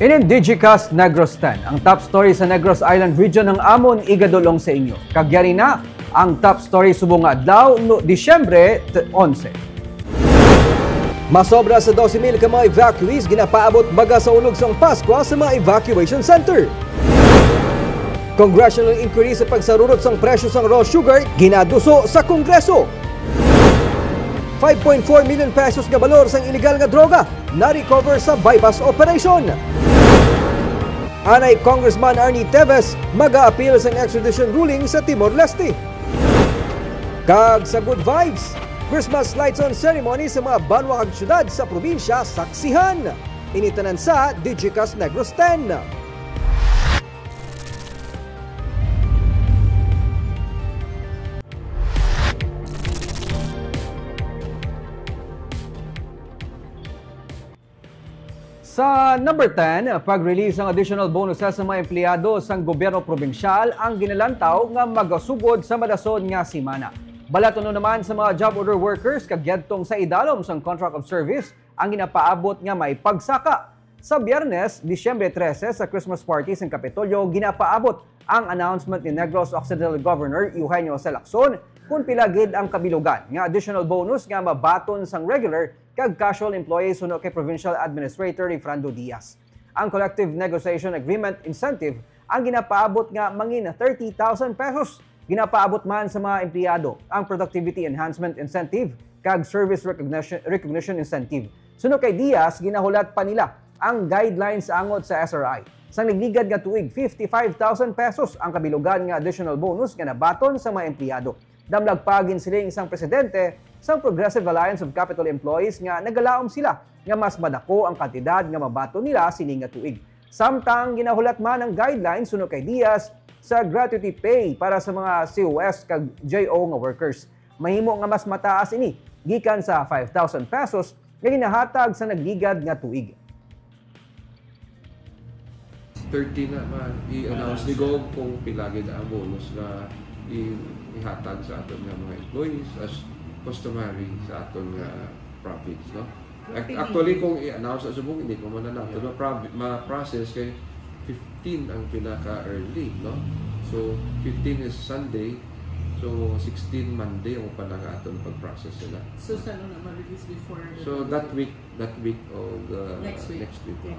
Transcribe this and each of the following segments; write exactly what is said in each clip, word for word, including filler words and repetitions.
Inin Digicast Negros ten, ang top story sa Negros Island Region ang amon igadulong sa inyo. Kag yari na ang top story subong nga adlaw, no, Disyembre t-, onse. Masobra sa dose mil ka mga evacuees ginapaabot baga sa ulog sang Pascua sa mga evacuation center. Congressional inquiry sa pagsarurot sang presyo sang raw sugar ginaduso sa Kongreso. Five point four million pesos nga balor sang iligal nga droga na-recover sa buy-bust operation. Anay Congressman Arnie Teves mag-aapil sang extradition ruling sa Timor-Leste. Kag sa Good Vibes, Christmas lights on ceremony sa mga banwa kag syudad sa probinsya saksihan. Ini tanan sa Digicast Negros ten. Sa number ten, pag-release sang additional bonuses sa mga empleyado sang gobyerno probinsyal ang ginalantaw nga magasugod sa madason nga semana. Balatunon naman sa mga job order workers kag yadtong sa idalom sang contract of service ang ginapaabot nga may pagsaka. Sa Biyernes, Disyembre trese, sa Christmas party sang Kapitolyo, ginapaabot ang announcement ni Negros Occidental Governor Eugenio C. Lacson kon pila gid ang kabilugan nga additional bonus nga mabaton sang regular kag casual employees suno kay Provincial Administrator Rayfrando Diaz. Ang Collective Negotiation Agreement incentive ang ginapaabot nga mangin thirty thousand pesos. Ginapaabot man sa mga empleyado ang Productivity Enhancement Incentive kag Service Recognition, Recognition Incentive. Suno kay Diaz, ginahulat pa nila ang guidelines angot sa S R I. Sang nagligad nga tuig, fifty-five thousand pesos ang kabilugan nga additional bonus nga nabaton sa mga empleyado. Damlag pa, ginsiling sang presidente sang Progressive Alliance of Capitol Employees nga nagalaom sila nga mas madako ang kantidad nga mabaton nila sini nga tuig. Samtang ginahulat man ang guidelines suno kay Diaz sa gratuity pay para sa mga C O S kag J O nga workers. Mahimo nga mas mataas ini gikan sa five thousand pesos nga ginahatag sa nagligad nga tuig. Thirty na ma i-announce ni Gov kung pila gid ang bonus nga i- ihatag sa aton nga mga employees as customary sa aton nga province, no? Ac- Actually, kung i-announce sa subong, hindi pa man na nato ma-, ma-process kay fifteen ang pinaka-early, no? So, fifteen is Sunday, so sixteen Monday ang uban nga aton pag-process nila. So, saan na ma-release before the So, that week, that week of the Next week. next week. Okay.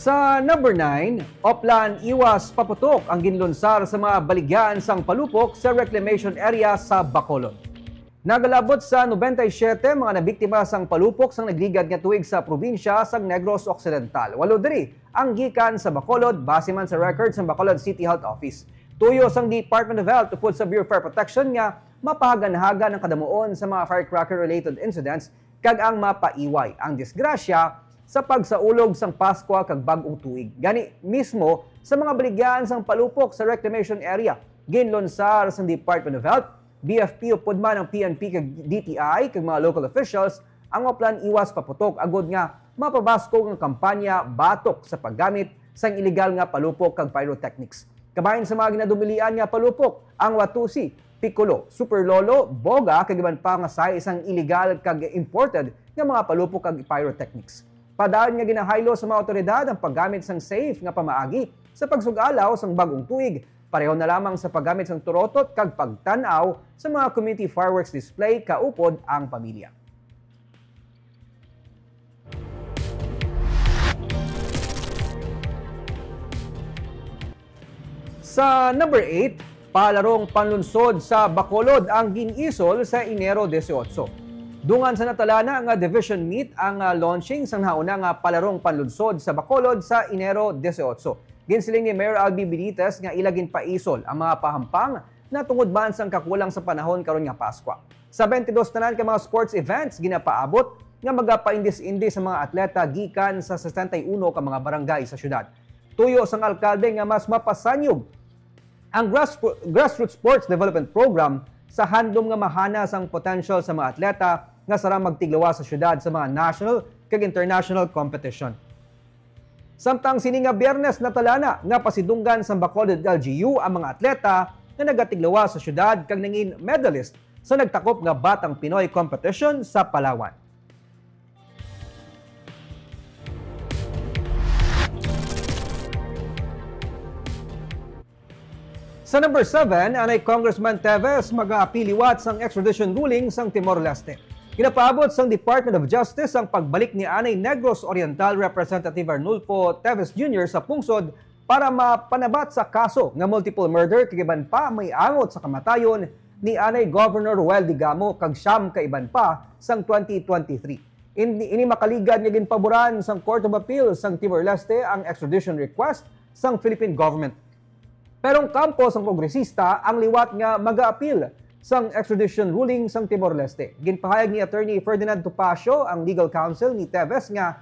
Sa number nine, Oplan iwas paputok ang ginlunsar sa mga baligyahan sang palupok sa reclamation area sa Bacolod. Nagalabot sa nobenta y siyete mga nabiktima sang palupok sang nagligad nga tuig sa probinsya sang Negros Occidental. Walo diri ang gikan sa Bacolod, base man sa record sang Bacolod City Health Office. Tuyo sang Department of Health upod sa Bureau of Fire Protection nga mapahaganhagan ang kadamuon sa mga firecracker-related incidents kag ang mapaiway ang disgrasya sa pagsaulog sang Paskwa kag Bag-ong Tuig. Gani mismo sa mga baligyahan sang palupok sa reclamation area, ginlunsar sang Department of Health, B F P upod man ang P N P kag D T I kag mga local officials ang Oplan Iwas Paputok agod nga mapabaskog ang kampanya batok sa paggamit sang iligal nga palupok kag pyrotechnics. Kabahin sa mga ginadumilian nga palupok ang Watusi, Piccolo, Super Lolo, Boga kag iban pa nga sahi sang iligal kag imported nga mga palupok kag pyrotechnics. Padayon nga ginahaylo sa mga awtoridad ang paggamit sang safe nga pamaagi sa pagsug-alaw sang Bag-ong Tuig, pareho na lamang sa paggamit sang turotot kag pagtan-aw sa mga community fireworks display kaupod ang pamilya. Sa number eight, palarong panlunsod sa Bacolod ang gin-isol sa Enero dieciocho. Dungan sa natalana nga division meet ang, ah, launching sang nahauna nga palarong panlunsod sa Bacolod sa Enero dieciocho. Ginsiling ni Mayor Albee Benitez nga ila ginpaisol ang mga pahampang na tungod man sang kakulang sa panahon karon nga Paskwa. Sa twenty-two tanan ka mga sports events ginapaabot nga magapaindis-indis sa mga atleta gikan sa sesenta y uno ka mga barangay sa syudad. Tuyo sang alkalde nga mas mapasanyog ang grass-, Grassroots Sports Development Program sa handom nga mahana sang potential sa mga atleta nga sarang magtiglawas sa syudad sa mga national kag international competition. Samtang sini nga Biyernes, natalana nga pasidunggan sang Bacolod L G U ang mga atleta nga nagatiglawas sa syudad kag nangin medalist sa nagtakop nga Batang Pinoy Competition sa Palawan. Sa number seven, anay Congressman Teves mag-aapil liwat sang extradition ruling sang Timor-Leste. Ginapaabot sang Department of Justice ang pagbalik ni anay Negros Oriental Representative Arnulfo Teves Junior sa pungsod para mapanabat sa kaso nga multiple murder kag iban pa may angot sa kamatayon ni anay Governor Roel Digamo kag siyam ka iban pa sang twenty twenty-three. In-, ini makaligad nga ginpaboran sang Court of Appeal sang Timor-Leste ang extradition request sang Philippine government. Pero ang kampo sang kongresista ang liwat nga mag-aapil sang extradition ruling sang Timor-Leste. Ginpahayag ni Attorney Ferdinand Topacio, ang legal counsel ni Teves, nga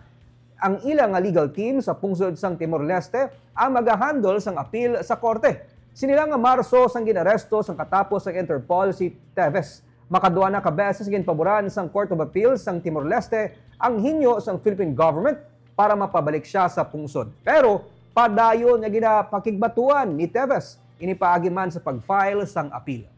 ang ila nga legal team sa pungsod sang Timor-Leste ang magahandle sang apil sa korte. Sini lang nga Marso sang gin-aresto sang katapos sang Interpol si Teves. Makadua na ka beses ginpaboran sang Court of Appeal sang Timor-Leste ang hinyo sang Philippine government para mapabalik siya sa pungsod. Pero padayon nga ginapakigbatuan ni Teves ini paagi man sa pag-file sang apil.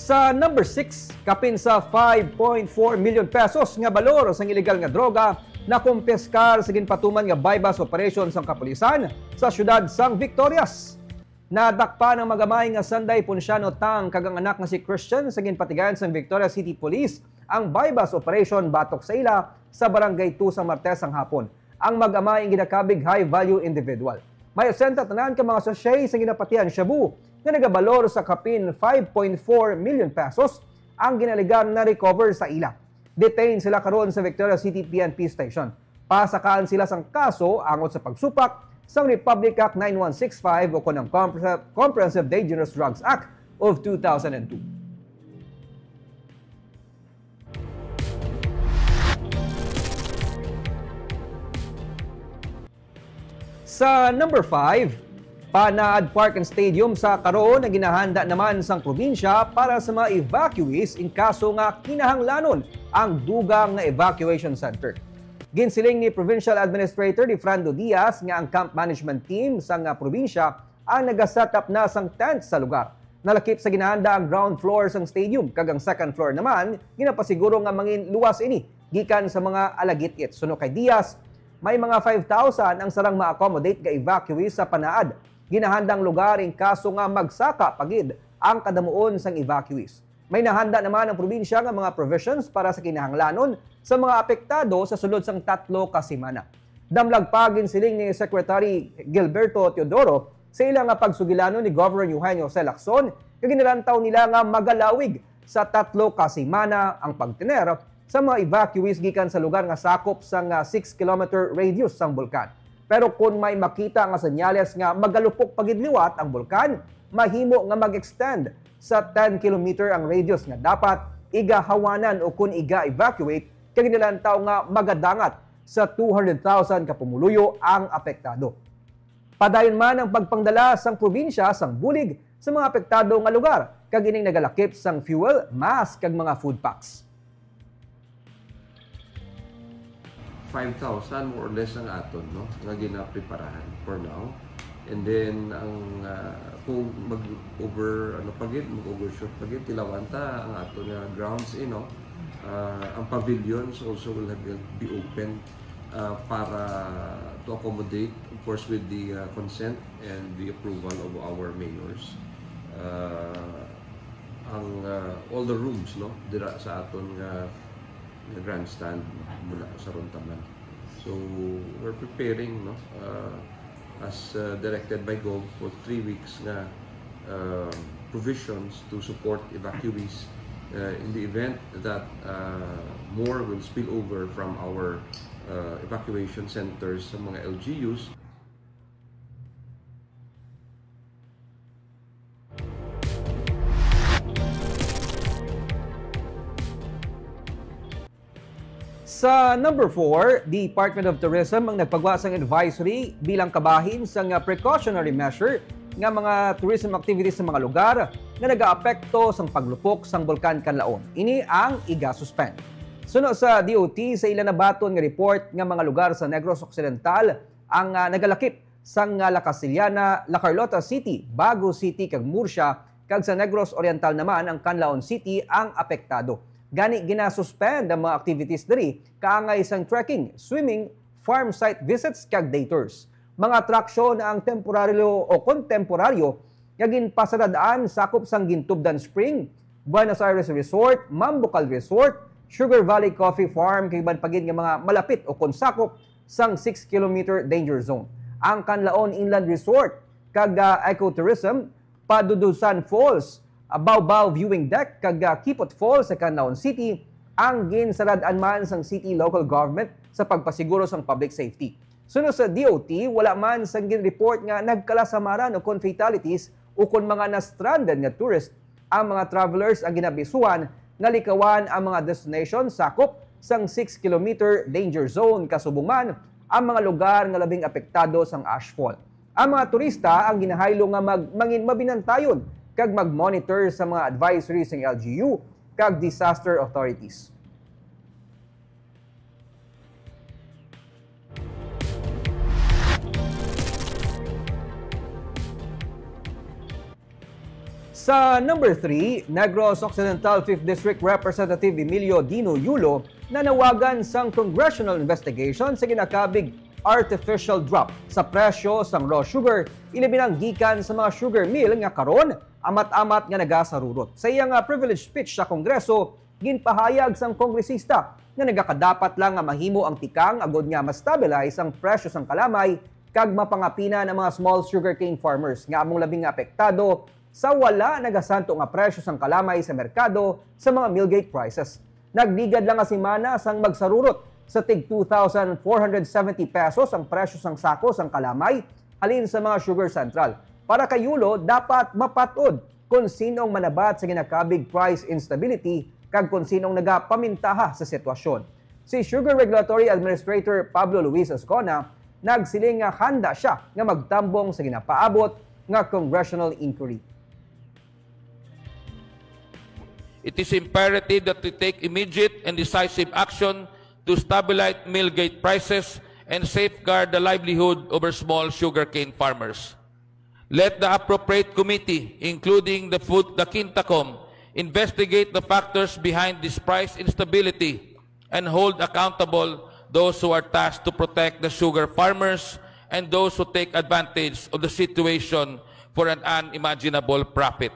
Sa number six, kapin sa five point four million pesos nga balor sang iligal nga droga nakumpiskar sa ginpatuman nga buy-bust operation sang kapulisan sa siyudad sang Victorias. Nadakpan ang mag-amay nga Sanday Ponciano Tang kag ang anak nga si Christian sa ginpatigayan sang Victorias City Police ang buy-bust operation batok sa ila sa Barangay two sa Martes sang hapon. Ang mag-amay ang ginakabig high-value individual. May sesenta tanan ka mga sachet sa ginapatihan shabu nga nagabalor sa kapin five point four million pesos ang ginaalegar na-recover sa ila. Detained sila karon sa Victoria City P N P Station. Pasakaan sila sang kaso angot sa pagsupak sang Republic Act nine one six five o kon ang Compre-, Comprehensive Dangerous Drugs Act of two thousand and two. Sa number five, Panaad Park and Stadium sa karon ang ginahanda naman sang probinsya para sa mga evacuees in kaso nga kinahanglanon ang dugang nga evacuation center. Ginsiling ni Provincial Administrator Difrando Diaz nga ang camp management team sang, ah, probinsya ang nagaset up na sang tent sa lugar. Nalakip sa ginahanda ang ground floor sang stadium, kag ang second floor naman ginapasiguro nga mangin luwas ini gikan sa mga alagit-it. Suno kay Diaz, may mga five thousand ang sarang ma-accommodate nga evacuees sa Panaad. Ginahanda ang lugar in kaso nga magsaka pa gid ang kadamuon sang evacuees. May nahanda naman ang probinsya nga mga provisions para sa kinahanglanon sa mga apektado sa sulod sang tatlo ka semana. Damlag pa, ginsiling ni Secretary Gilberto Teodoro sa ila nga pagsugilanon ni Governor Eugenio C. Lacson nga ginalantaw nila nga magalawig sa tatlo ka semana ang pagtener sa mga evacuees gikan sa lugar nga sakop sang, ah, six kilometer radius sang bulkan. Pero kon may makita nga senyales nga magalupok pa gid liwat ang bulkan, mahimo nga mag-extend sa ten kilometer ang radius nga dapat igahawanan o kon iga-evacuate, kay ginalantaw nga magadangat sa two hundred thousand ka pumuluyo ang apektado. Padayon man ang pagpangdala sang probinsya sang bulig sa mga apektado nga lugar, kag ining nagalakip sang fuel, mask, kag mga food packs. Five thousand more or less ang aton, no, nga ginapreparahan for now. And then, ang, ah, kung mag-over, ano pa gid, mag-overshoot pa gid, tilawan ta ang aton nga grounds, eh, no? Ah, ang pavilions also will have, will be open, ah, para to accommodate, of course, with the, ah, consent and the approval of our mayors. Ah, ang, ah, all the rooms, no, dira sa aton nga, nga grandstand, no, mula sa Rontaman. So, we're preparing, no, ah, as, uh, directed by Gov for three weeks nga, um, provisions to support evacuees, uh, in the event that, uh, more will spill over from our, uh, evacuation centers sa mga L G Us. Sa number four, Department of Tourism ang nagpagwa sang advisory bilang kabahin sang, ah, precautionary measure nga mga tourism activities sa mga lugar nga nagaapekto sang paglupok sang Bulkan Kanlaon. Ini ang iga-suspend. Suno sa D O T, sa ila nabaton nga report nga mga lugar sa Negros Occidental ang, ah, nagalakip sang, ah, La Castellana, La Carlota City, Bago City, kag Murcia, kag sa Negros Oriental naman ang Canlaon City ang apektado. Gani, ginasuspend ang mga activities diri, kaangay sang trekking, swimming, farm site visits, kag day tours. Mga atraksyon ang temporaryo o kontemporaryo nga ginpasarad-an sakop sang Gintubdan Spring, Buenos Aires Resort, Mambucal Resort, Sugar Valley Coffee Farm, kag iban pa gid nga mga malapit o kon sakop sang six kilometer danger zone. Ang Canlaon Inland Resort kag, ah, Ecotourism, Padudusan Falls, ah, Baobao Viewing Deck, kag, ah, Kipot Falls sa Canlaon City ang ginsarad-an man sang city local government sa pagpasiguro sang public safety. Suno sa D O T, wala man sang ginreport nga nagkalasamaran o kon fatalities o kon mga na-stranded nga tourist ang mga travelers ang ginabisuhan nga likawan ang mga destination sakop sang six kilometer danger zone, kasubong man ang mga lugar nga labing apektado sang ashfall. Ang mga turista ang ginahaylo nga mag-, mangin mabinantayon kag mag-monitor sa mga advisory sang L G U kag disaster authorities. Sa number three, Negros Occidental Fifth District Representative Emilio Dino Yulo nanawagan sang congressional investigation sa ginakabig artificial drop sa presyo sang raw sugar, ilabi na gikan sa mga sugar mill nga karon amat-amat nga nagasarurot. Sa iya nga privilege speech sa Kongreso, ginpahayag sang kongresista nga nagakadapat lang nga mahimo ang tikang agod nga ma-stabilize ang presyo sang kalamay kag mapangapinan ang mga small sugarcane farmers nga amo labing apektado sa wala nagasanto nga presyo sang kalamay sa merkado sa mga mill gate prices. Nagligad lang nga semana sang magsarurot sa tig two thousand four hundred seventy pesos ang presyo sang sako sang kalamay halin sa mga sugar central. Para kay Yulo, dapat mapat-od kon sin-ong manabat sa ginakabig price instability kag kon sin-ong nagapamintaha sa sitwasyon. Si Sugar Regulatory Administrator Pablo Luis Ascona nagsiling nga handa sia nga magtambong sa ginapaabot nga congressional inquiry. It is imperative that we take immediate and decisive action to stabilize mill gate prices and safeguard the livelihood of our small sugarcane farmers. Let the appropriate committee, including the Food, the Quintacom, investigate the factors behind this price instability and hold accountable those who are tasked to protect the sugar farmers and those who take advantage of the situation for an unimaginable profit.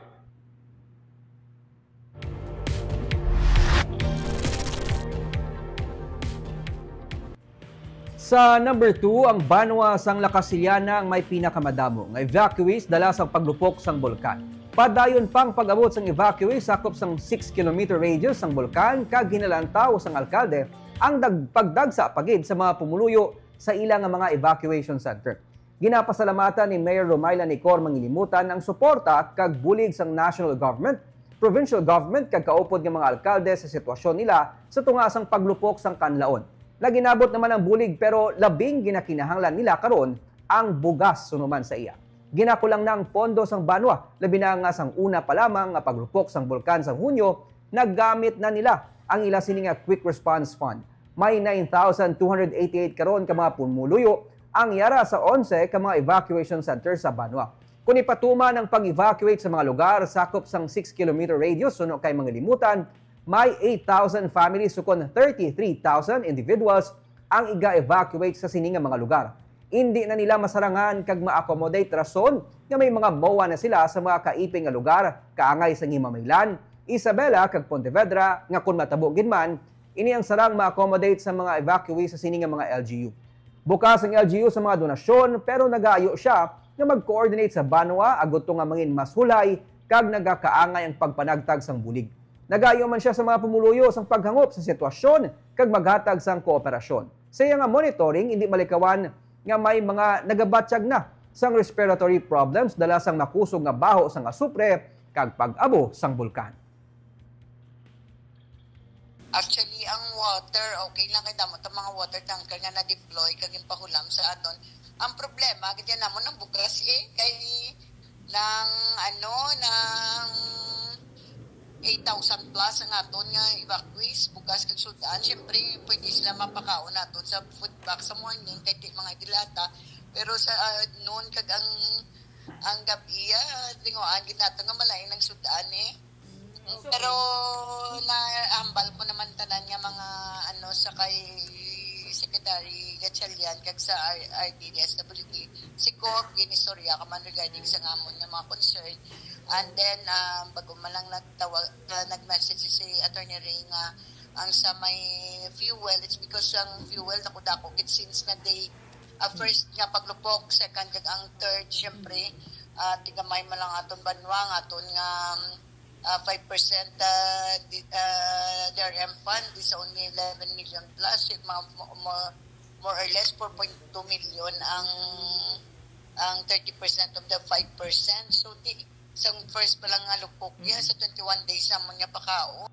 Sa number two, ang banwa sang La Castellana ang may pinakamadamo nga evacuees dala sang paglupok sang bulkan. Padayon pang pag-abot sang evacuees sakop sang six kilometer radius sang bulkan kag ginalantaw sang alkalde ang dag-, pagdagsa pa gid sa mga pumuluyo sa ila nga mga evacuation center. Ginapasalamatan ni Mayor Romayla Nicor Mangilimutan ang suporta kag bulig sang national government, provincial government kag kaupod nga mga alkalde sa sitwasyon nila sa tunga sang paglupok sang kanlaon. Naginabot naman ang bulig pero labing ginakinahanglan nila karon ang bugas suno man sa iya. Ginakulang na ang pondo sang banwa, labi na nga sang una pa lamang nga paglupok sang bulkan sa Hunyo, nagamit na nila ang ila sini nga Quick Response Fund. May nine thousand two hundred eighty-eight karon ka mga pumuluyo ang yara sa onse ka mga evacuation center sa banwa. Kung ipatuman ang pag-evacuate sa mga lugar sakop sang six kilometer radius suno kay Mangilimutan, may eight thousand families ukon thirty-three thousand individuals ang iga-evacuate sa sini nga mga lugar. Indi na nila masarangan kag ma-accommodate rason nga may mga MOA na sila sa mga kaiping nga lugar kaangay sa Himamaylan, Isabela kag Pontevedra nga kon matabo gid man, ini ang sarang ma-accommodate sa mga evacuee sa sini nga mga L G U. Bukas ang L G U sa mga donasyon pero nagaayo sia nga mag-coordinate sa banwa agud to nga mangin mas hulay kag nagakaangay ang pagpanagtag sang bulig. Nagaayo man sia sa mga pumuluyo sang paghangop sa sitwasyon kag maghatag sang kooperasyon. Sa iya nga monitoring, indi malikawan nga may mga nagabatyag na sang respiratory problems dala sang makusog nga baho sang asupre kag pag-abo sang bulkan. Actually, ang water, okay lang kay damo ta mga water tanker nga na-deploy kag ginpahulam sa aton. Ang problema, gid namon ang bugas eh, kay nang ano, nang eight Thousand plus ang aton nga evacuees, bugas kag sud-an. Siyempre, pwede sila mapakaon naton sa food bank sa morning, kay di mga dilata. Pero sa, ah, noon kag ang, ang gabi, ah, linguan gid nato nga malain ang sud-an, eh. Pero nahambal ko naman tanan nga mga, ano, sa kay Secretary Gatchalian kag sa R-, R D D S W D, si Cobb, ginistorya ka man regarding sa ngamon nga mga concern. And then, um, bago man lang nagtawag, ah, nag-message si Attorney Ray nga ang sa may fuel, it's because ang fuel dako-dako gid since nga day, ah, first nga paglupok, second kag ang third, syempre, ah, tigamay man lang aton banwa, ang aton nga, um, ah, five percent, ah, di, ah, D R M fund, di sa only eleven million plus, yung mga mo-, mo-, more or less four point two million ang, ang thirty percent of the five percent. So, di, sa first pa lang nga lupok, yeah, sa twenty-one days naman nga pakaon.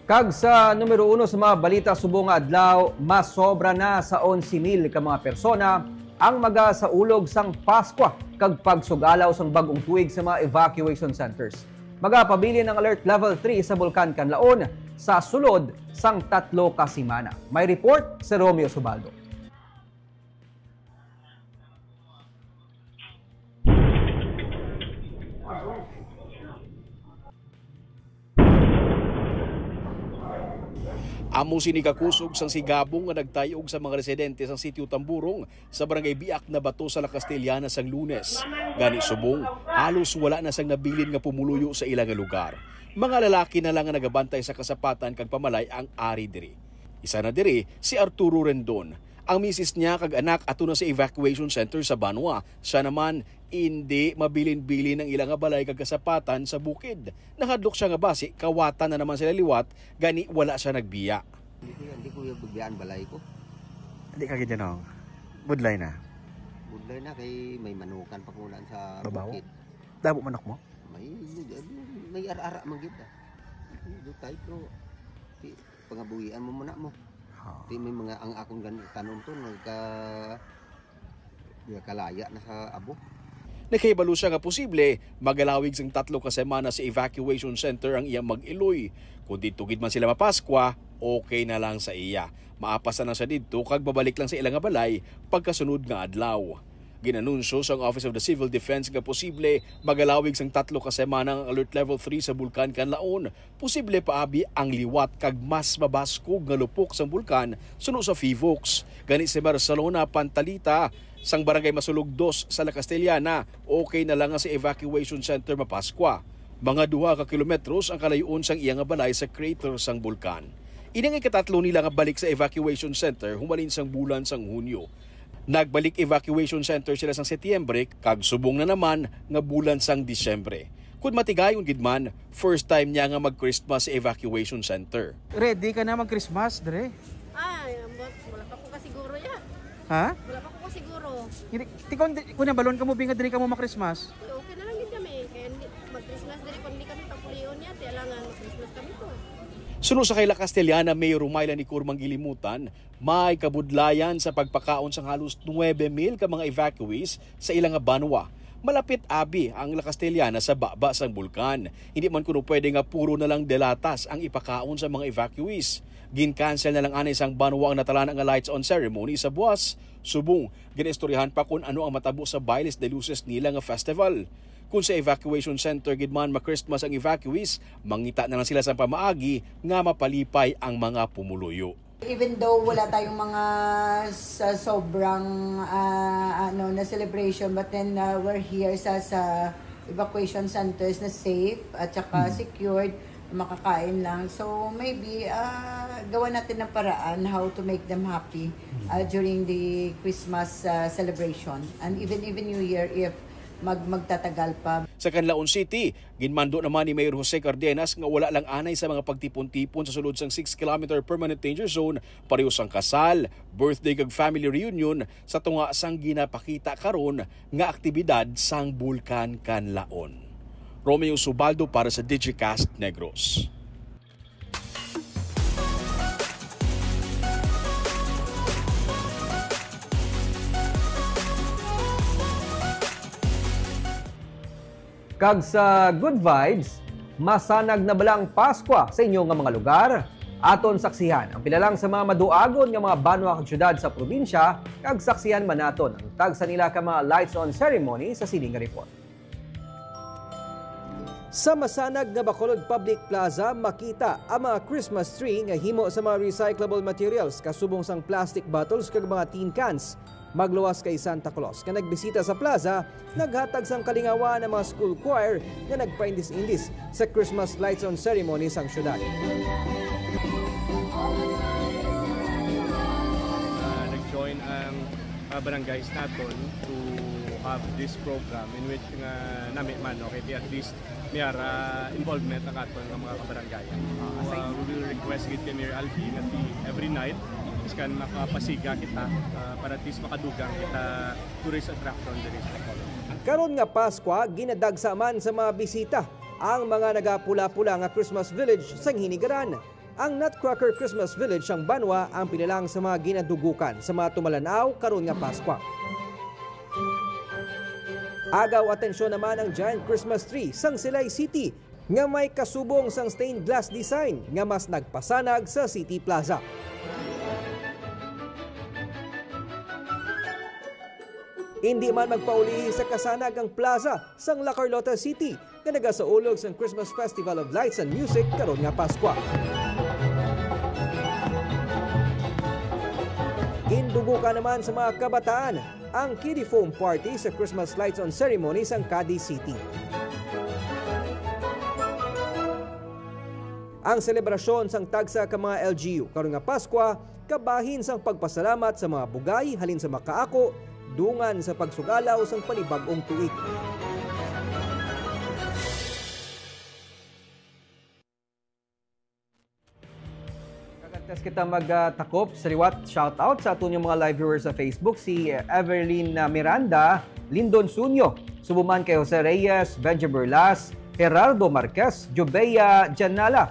Kag sa numero uno sa mga balita subong nga adlaw, masobra na sa onse mil ka mga persona ang magasaulog sang Paskwa kag pagsugalaw sang bag-ong tuig sa mga evacuation centers. Magapabilin ang Alert Level three sa Bulkan Kanlaon sa sulod sang tatlo ka semana. May report si Romeo Subaldo. Amo sini ka kusog sang sigabong nga nagtay-og sa mga residente sa Sitio Tamburong sa Barangay Biak na Bato sa La Castellana sang Lunes. Gani subong, halos wala na sang nabilin nga pumuluyo sa ila nga lugar. Mga lalaki na lang nga nagabantay sa kasapatan kag pamalay ang ari diri. Isa na diri si Arturo Rendon. Ang misis niya kag anak ato na sa evacuation center sa Banwa. Siya naman, indi mabilin-bilin ang ila nga balay kag kasapatan sa bukid. Nahadlok siya nga basi kawatan na naman sila liwat, gani wala siya nagbiya. Hindi ko, hindi ko yung bigyan balay ko. Hindi ka gid, no? Budlay na. Budlay na kay may manukan pa kunan sa Babaw? Bukid. Dabo manok mo? May may ara-ara man gid ah. Dutay ko. Ti pangabuhian mo muna mo. Ha. Ti may mga ang akong gani tanom to nagka Di kalaya na sa abo. Nakahibalo siya nga posible magalawig sang tatlo ka semana sa evacuation center ang iyang mag-iloy. Kung didto gid man sila mapaskwa, okay na lang sa iya. Maapas na lang siya didto kag babalik lang sa ila nga balay pagkasunod nga adlaw. Ginanunsyo sang Office of the Civil Defense nga posible magalawig sang tatlo ka semana ang Alert Level three sa Bulkan Kanlaon. Posible pa abi ang liwat kag mas mabaskog nga lupok sang bulkan suno sa PHIVOLCS. Gani si Marcelona Pantalita sang Barangay Masulog dos sa La Castellana, okay na lang nga sa evacuation center mapaskwa. Mga duha ka kilometros ang kalayo-on sang iya nga balay sa crater sang bulkan. Ini ang ikatatlo nila nga balik sa evacuation center humalin sang bulan sang Hunyo. Nagbalik evacuation center sila sang Setyembre kag subong na naman nga bulan sang Disyembre. Kun matigayon gid man, first time niya nga mag-Christmas sa evacuation center. Ready ka na mag-Christmas, Dre? Ay, ambot, wala pa ko kasiguro ya. Ha? Wala pa ko kasiguro. Hindi, ti kon, kon nabalon ka mo, bi nga diri ka mo ma-Christmas. Ti, okay na lang gid kami. Kaya hindi, mag-Christmas diri, kung hindi kami papulion niya, ti alangan, mag-Christmas kami po. Suno sa kay La Castellana Mayor Rumayla Nicor Manggilimutan, may kabudlayan sa pagpakaon sang halos nuebe mil ka mga evacuees sa ila nga banwa. Malapit abi ang La Castellana sa baba sang bulkan. Hindi man kuno pwede nga puro na lang delatas ang ipakaon sa mga evacuees. Gin-cancel na lang anay sang banwa ang natalana nga lights on ceremony sa buwas. Subong, ginaistoryahan pa kon ano ang matabo sa Bailes de Luces nila nga festival. Kung sa evacuation center gid man ma-Christmas ang evacuees, mangita na lang sila sang pamaagi nga mapalipay ang mga pumuluyo. Even though wala tayong mga sa sobrang, ah, ano, na celebration, but then, ah, we're here sa, sa evacuation centers na safe at saka secured, makakain lang. So maybe, ah, gawa natin ng paraan how to make them happy, ah, during the Christmas, ah, celebration and even, even New Year if mag-, magtatagal pa. Sa Canlaon City, ginmando naman ni Mayor Jose Cardenas nga wala lang anay sa mga pagtipon-tipon sa sulod sang six kilometer permanent danger zone, pareho sang kasal, birthday kag family reunion sa tunga sang ginapakita karon nga aktibidad sang Bulkan Canlaon. Romeo Subaldo para sa Digicast Negros. Kag sa good vibes, masanag na bala ang Paskwa sa inyo nga mga lugar? Aton saksihan ang pila lang sa mga maduagon nga mga banwa kag syudad sa probinsya, kag saksihan man naton ang tagsa nila ka mga lights on ceremony sa sini nga report. Sa masanag nga Bacolod Public Plaza, makita ang mga Christmas tree nga himo sa mga recyclable materials, kasubong sang plastic bottles kag mga tin cans. Magluwas kay Santa Claus nga nagbisita sa plaza, naghatag sang kalingawan ang mga school choir nga nagpaindis-indis sa Christmas lights on ceremony sang syudad. Ah, nag-join ang ah, barangays naton to have this program in which nga nami man, no, kay at least may ara involvement ang aton nga mga kabarangayan. So, ah, we will request gid kay Mayor Alfie nga ti every night is kan makapasiga kita, ah, para at least makadugang kita tourist attraction diri sa Bacolod. Karon nga Paskwa, ginadagsa man sa mga bisita ang mga nagapula-pula nga Christmas village sang Hinigaran. Ang Nutcracker Christmas Village sang banwa ang pila lang sa mga ginadugukan sa mga tumalan-aw karon nga Paskwa. Agaw atensyon naman ang giant Christmas tree sang Silay City nga may kasubong sang stained glass design nga mas nagpasanag sa City Plaza. Indi man magpaulihi sa kasanag ang plaza sang La Carlota City nga nagasaulog sang Christmas Festival of Lights and Music karon nga Paskwa. Gindugukan naman sa mga kabataan ang Kiddie Foam Party sa Christmas Lights on Ceremony sang Cadiz City. Ang selebrasyon sang tagsa ka mga L G U karon nga Paskwa kabahin sang pagpasalamat sa mga bugay halin sa makaako dungan sa pagsugalaw sang panibag-ong tuig. Kagantes kita magtakop sa liwat, shout out sa aton yung mga live viewers sa Facebook, si Everlyn, ah, Miranda, Lindon Sunyo, subuman kay Jose Reyes, Benjamin Berlas, Gerardo Marquez, Jubea Janala,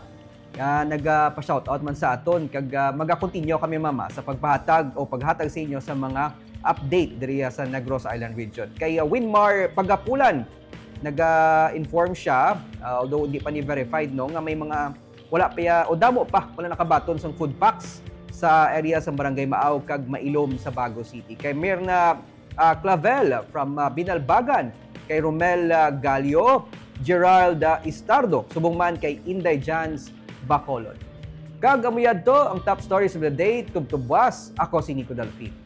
nga nagapa-shout out man sa aton, kag, ah, magakontinyo kami, mama, sa pagpahatag o paghatag sa inyo sa mga update diri sa Negros Island Region. Kay, ah, Winmar Pagapulan, naga-inform siya, ah, although hindi pa ni verified, no, nga may mga wala pa ya-, o damo pa wala nakabaton sang food packs sa area sa Barangay Maaw kag Mailom sa Bago City. Kay Mirna, ah, Clavel from, ah, Binalbagan, kay Romel, ah, Galio, Gerald, ah, Istardo, subong man kay Inday Jans Bacolod. Kag amo yadto ang top stories of the day, tubtubwas. Ako si Nico Delfin.